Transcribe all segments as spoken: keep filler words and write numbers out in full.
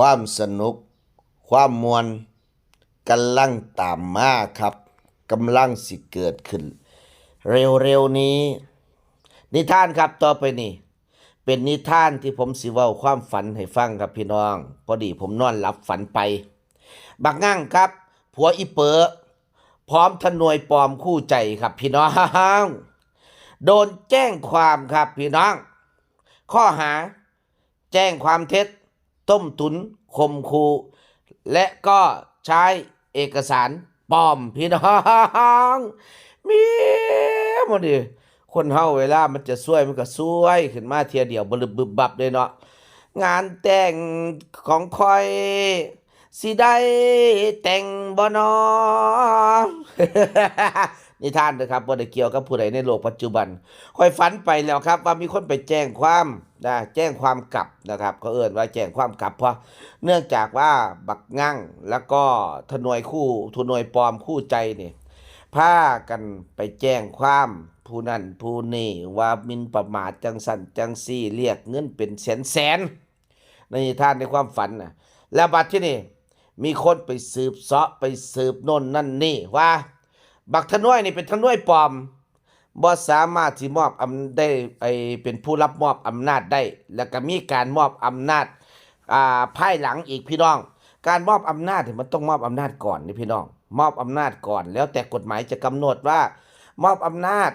ความสนุก ความม่วนกำลังตามมาครับ กำลังสิเกิดขึ้น เร็วๆนี้ นิทานครับ ต่อไปนี้ เป็นนิทานที่ผมสิเว้าความฝันให้ฟังครับพี่น้อง พอดีผมนอนหลับฝันไป บักงั่งครับ ผัวอีเป๋อ พร้อมทนวยปลอมคู่ใจครับพี่น้อง โดนแจ้งความครับพี่น้อง ข้อหา แจ้งความเท็จ ต้มตุ๋น ข่มขู่ และก็ใช้เอกสารปลอมพี่น้อง มีหมดดิ คนเฮาเวลามันจะซวยมันก็ซวยขึ้นมาเทื่อเดียว บลึบบึบบับเลยเนาะ งานแต่งของข้อย สิได้แต่งบ่นอ นิทานนะครับ บ่ได้เกี่ยวกับผู้ใดในโลกปัจจุบัน ข้อยฝันไปแล้วครับ ว่ามีคนไปแจ้งความนะ แจ้งความกลับนะครับ เขาเอิ้นว่าแจ้งความกลับ เพราะเนื่องจากว่าบักงั่ง แล้วก็ทนวยคู่ ทนวยปลอมคู่ใจนี่ พากันไปแจ้งความผู้นั่นผู้นี่ ว่าหมิ่นประมาทจังซั่นจังซี่ เรียกเงินเป็นแสนๆ ในนิทานในความฝันนะ แล้วบัดที่นี่ มีคนไปสืบเสาะ ไปสืบโน่นนั่นนี่ว่า บักทนวยนี่เป็นทนวยปลอม บ่สามารถที่มอบอำ ได้ ไอ้ เป็นผู้รับมอบอำนาจได้ แล้วก็มีการมอบอำนาจ อ่า ภายหลังอีกพี่น้อง การมอบอำนาจเนี่ยมันต้องมอบอำนาจก่อนนี่พี่น้อง มอบอำนาจก่อน แล้วแต่กฎหมายจะกำหนดว่า มอบอำนาจ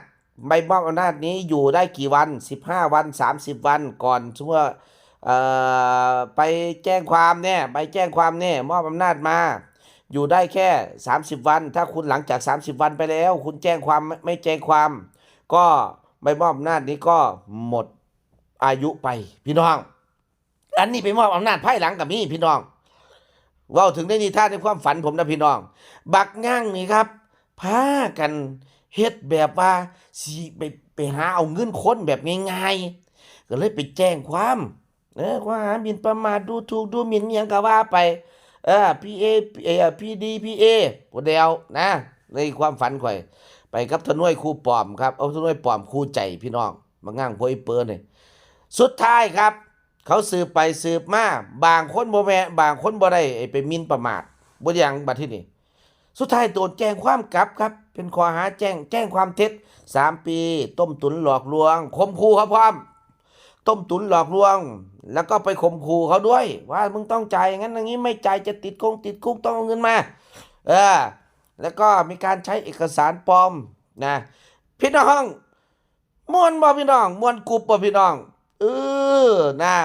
ใบมอบอำนาจนี้อยู่ได้กี่วัน สิบห้าวัน สามสิบวัน ก่อน สมมุติว่า เอ่อ ไปแจ้งความเนี่ย ใบแจ้งความเนี่ย มอบอำนาจมา อยู่ได้แค่สามสิบวัน ถ้าคุณหลังจากสามสิบวันไปแล้ว คุณแจ้งความ ไม่ ไม่แจ้งความ ก็ใบมอบอำนาจนี้ก็หมดอายุไป พี่น้อง อันนี้ไปมอบอำนาจภายหลังก็มีพี่น้อง เว้าถึงในนิทานในความฝันผมนะพี่น้อง บักงั่งนี่ครับ พากันเฮ็ดแบบว่าสิไป ไปหาเอาเงินคนแบบง่ายๆ ก็เลยไปแจ้งความ เออ ข้อหาหมิ่นประมาท ดูถูก ดูหมิ่นอิหยังก็ว่าไป เออ พีเอ เออ พีดี พีเอ ผู้เดียวนะ ในความฝันข่อย ไปกับทนวยคู่ปลอมครับ เอาทนวยปลอมคู่ใจพี่น้อง บักงั่งผัวอีเป๋อนี่ สุดท้ายครับ เขาสืบไปสืบมา บางคนบ่แม่น บางคนบ่ได้ ไอ้ไปหมิ่นประมาท บ่หยังบัดทีนี้ สุดท้ายโดนแจ้งความกลับครับ เป็นข้อหาแจ้ง แจ้งความเท็จ สามปี ต้มตุ๋นหลอกลวง ข่มขู่เขาพร้อม ต้มตุ๋นหลอกลวง แล้วก็ไปข่มขู่เขาด้วย ว่ามึงต้องจ่ายอย่างนั้นอย่างนี้ ไม่จ่ายจะติดคงติดคุก ต้องเอาเงินมา เออ แล้วก็มีการใช้เอกสารปลอมนะ พี่น้อง ม่วนบ่พี่น้อง ม่วนกรุบบ่พี่น้อง เออ นะ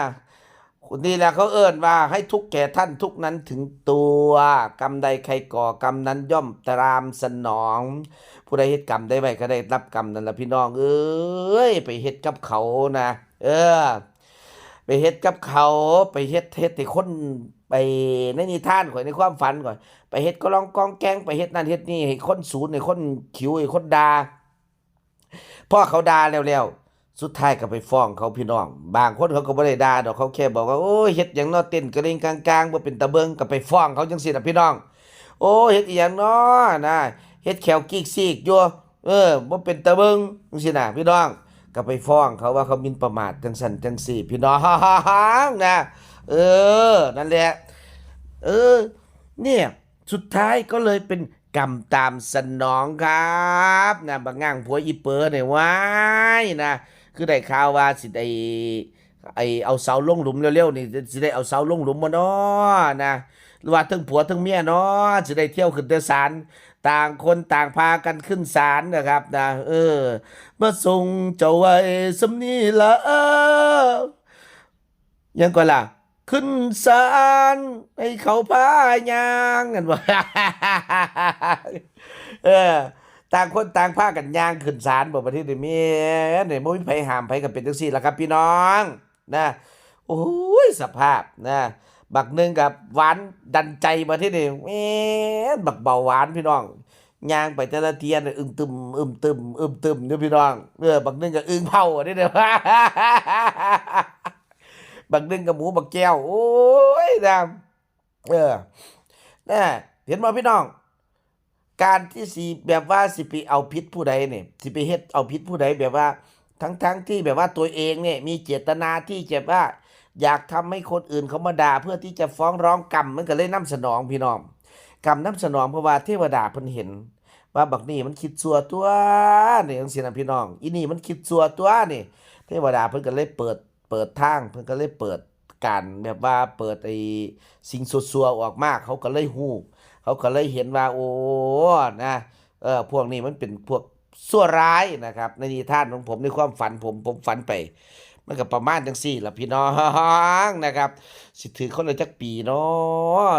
นี่แหละเขาเอิ้นว่าให้ทุกข์แก่ท่านทุกข์นั้นถึงตัว กรรมใดใครก่อกรรมนั้นย่อมตามสนอง ผู้ใดเฮ็ดกรรมใดไว้ก็ได้รับกรรมนั้นล่ะพี่น้องเอ้ย ไปเฮ็ดกับเขานะ เออ ไปเฮ็ดกับเขา ไปเฮ็ด เฮ็ดให้คน ไปในนิทานข่อย ในความฝันข่อย ไปเฮ็ดกะลองกองแกง ไปเฮ็ดนั่นเฮ็ดนี่ให้คนสูน ให้คนขิว ให้คนด่า พอเขาด่าแล้วๆ สุดท้ายก็ไปฟ้องเขาพี่น้อง บางคนเขาก็บ่ได้ด่าดอก เขาแค่บอกว่า โอ้ย เฮ็ดหยังเนาะ เต้นกะเร็งกางๆ บ่เป็นตาเบิ่ง ก็ไปฟ้องเขาจังซี่ล่ะพี่น้อง โอ้ย เฮ็ดอีหยังเนาะนะ เฮ็ดแข้วกีกซีกอยู่ เออ บ่เป็นตาเบิ่งจังซี่น่ะพี่น้อง ก็ไปฟ้องเขาว่าเขาหมิ่นประมาทจังซั่นจังซี่พี่น้องนะ เออ นั่นแหละ เออ เนี่ย สุดท้ายก็เลยเป็นกรรมตามสนองครับนะ บักงั่งผัวอีเป๋อเนี่ย ว้ายนะ คือได้ข่าวว่าสิได้ ไอ้เอาเสาลงหลุมเร็วๆนี่ สิได้เอาเสาลงหลุมบ่น้อนะ หรือว่าทั้งผัวทั้งเมียน้อ สิได้เที่ยวขึ้นแต่ศาล ต่างคนต่างพากันขึ้นศาลนะครับนะ เออ มาส่งเจ้าไว้ส่ำนี้ละ หยังก่อนล่ะ ขึ้นศาลให้เขาพาย่างกันว่า เออ ต่างคนต่างพากันย่างขึ้นศาล บ่ บัดนี้นี่แม่นนี่ บ่มีไผห้ามไผ ก็เป็นจังซี่ล่ะครับพี่น้อง นะ โอ้ย สภาพนะ บักหนึ่งก็หวานดันใจ บัดนี้นี่ แม่น บักเบาหวานพี่น้อง ย่างไปแต่ละเทื่อนี่ อึมตึม อึมตึม อึมตึมอยู่พี่น้อง เออ บักหนึ่งก็อึ่งเผานี่เด้อ บักหนึ่งก็หมูบักแก้ว โอ้ยนะ เออ นะ เห็นบ่พี่น้อง การที่สิแบบว่าสิไปเอาผิดผู้ใดเนี่ย สิไปเฮ็ดเอาผิดผู้ใดแบบว่า ทั้งๆที่แบบว่าตัวเองเนี่ยมีเจตนาที่จะว่า อยากทำให้คนอื่นเขามาด่าเพื่อที่จะฟ้องร้องกรรม มันก็เลยนำสนองพี่น้อง กรรมนำสนอง เพราะว่าเทวดาเพิ่นเห็นว่าบักนี่มันคิดชั่วตัวนี่จังซี่นะพี่น้อง อีนี่มันคิดชั่วตัวนี่ เทวดาเพิ่นก็เลยเปิด เปิดทาง เพิ่นก็เลยเปิดการแบบว่าเปิดไอ้สิ่งชั่วๆออกมา เขาก็เลยฮู้ เขาก็เลยเห็นว่า โอ้ นะ เออ พวกนี้มันเป็นพวกชั่วร้ายนะครับ ในนิทานของผม ในความฝันผม ผมฝันไป มันก็ประมาณจังซี่ล่ะพี่น้องนะครับ สิถืกคนละจักปีน้อ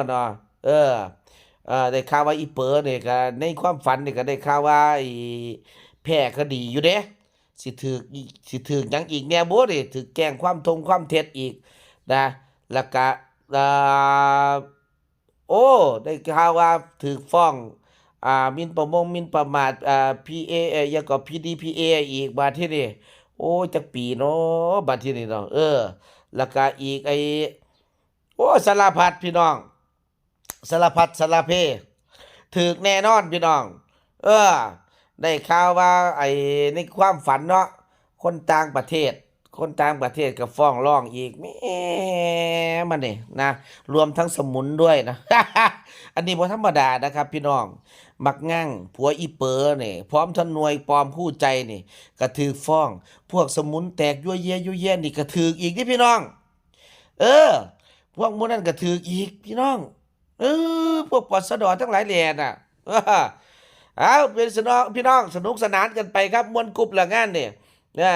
เนาะ เออ เออ ได้ข่าวว่าอีเป๋อนี่ก็ ในความฝันนี่ก็ได้ข่าวว่าไอ้แพ้คดีอยู่เด้ สิถืกอีก สิถืกหยังอีกแหน่บุนี่ ถืกแจ้งความทงความเท็จอีกนะ แล้วก็ เอ่อ โอ้ ได้ข่าวว่าถืกฟ้อง อ่า หมิ่นประมง หมิ่นประมาท อ่า พีเอ เอ่อ หยังก็ พีดีพีเอ อีก บาดทีนี้ โอ้ จักปีเนาะ บาดทีนี้เนาะ เออ แล้วก็อีกไอ้ โอ้ สารพัดพี่น้อง สารพัดสารเพ ถืกแน่นอนพี่น้อง เออ ได้ข่าวว่าไอ้ในความฝันเนาะ คนต่างประเทศ คนต่างประเทศก็ฟ้องร้องอีก แหม มันนี่นะ รวมทั้งสมุนด้วยนะ อันนี้บ่ธรรมดานะครับพี่น้อง บักงั่ง ผัวอีเป๋อนี่ พร้อมทนวยปลอมคู่ใจนี่ ก็ถืกฟ้อง พวกสมุนแตกยั่วเยียยั่วเยียนี่ก็ถืกอีกนี่พี่น้อง เออ พวกหมู่นั้นก็ถืกอีกพี่น้อง เออ พวกปสดทั้งหลายแหล่น่ะ เออ เอา เป็นสนอง พี่น้อง สนุกสนานกันไปครับ ม่วนกรุบละงานนี่ นะ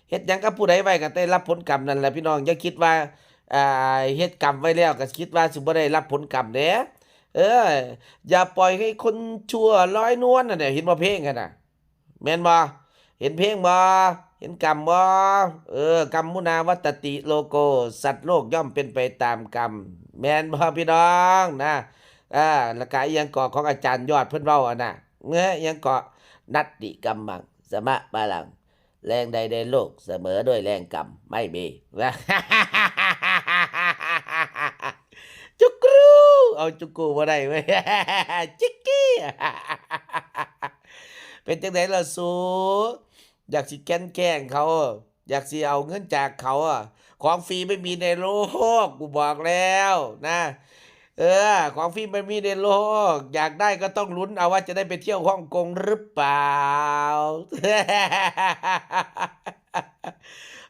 เฮ็ดหยังกับผู้ใดไว้ก็ได้รับผลกรรมนั่นแหละพี่น้อง อย่าคิดว่า อ่า เฮ็ดกรรมไว้แล้วก็คิดว่าสิบ่ได้รับผลกรรมเด้ เออ อย่าปล่อยให้คนชั่วลอยนวลน่ะเนี่ย เห็นบ่เพลงหั่นน่ะ แม่นบ่ เห็นเพลงบ่ เห็นกรรมบ่ เออ กรรมมุนาวัตติโลโก สัตว์โลกย่อมเป็นไปตามกรรม แม่นบ่พี่น้องนะ อ่า แล้วก็อีหยังเกาะของอาจารย์ยอดเพิ่นเว้าอันน่ะ เงอะ อีหยังเกาะ นัตติกรรมัง สมะบาลัง แรงใดในโลกเสมอด้วยแรงกรรม ไม่มี จุกรู เอาจุกรูบ่ได้เว้ย จิกกี้ เป็นจังได๋ล่ะสู อยากสิแกล้งแกล้งเขา อยากสิเอาเงินจากเขาอะ ของฟรีไม่มีในโลก กูบอกแล้วนะ เออ ของฟรีไม่มีในโลก อยากได้ก็ต้องลุ้นเอาว่าจะได้ไปเที่ยวฮ่องกงหรือเปล่า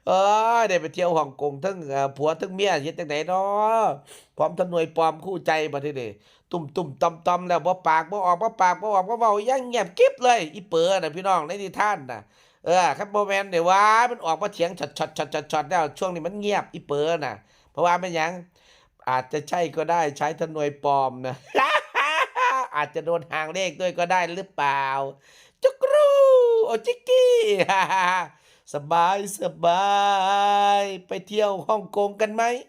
โอ้ย ได้ไปเที่ยวฮ่องกงทั้ง เอ่อ ผัวทั้งเมีย เฮ็ดจังใด๋น้อ พร้อมทนวยปลอมคู่ใจบัดทีนี้ ตุ้มตุ้มตอมตอมแล้ว บ่ปากบ่ออก บ่ปากบ่ออก บ่เว้าหยัง เงียบกริบเลย อีเป๋อน่ะพี่น้อง ในนิทานน่ะ เออ คันบ่แม่นได้ว่ามันออกมาเถียงช็อตๆๆๆๆแล้ว ช่วงนี้มันเงียบ อีเป๋อน่ะ เพราะว่าแม่นหยัง อาจจะใช่ก็ได้ ใช้ทนวยปลอมนะ อาจจะโดนหางเลขด้วยก็ได้หรือเปล่า จุกรู โอจิกกี้ สบาย สบาย ไปเที่ยวฮ่องกงกันไหม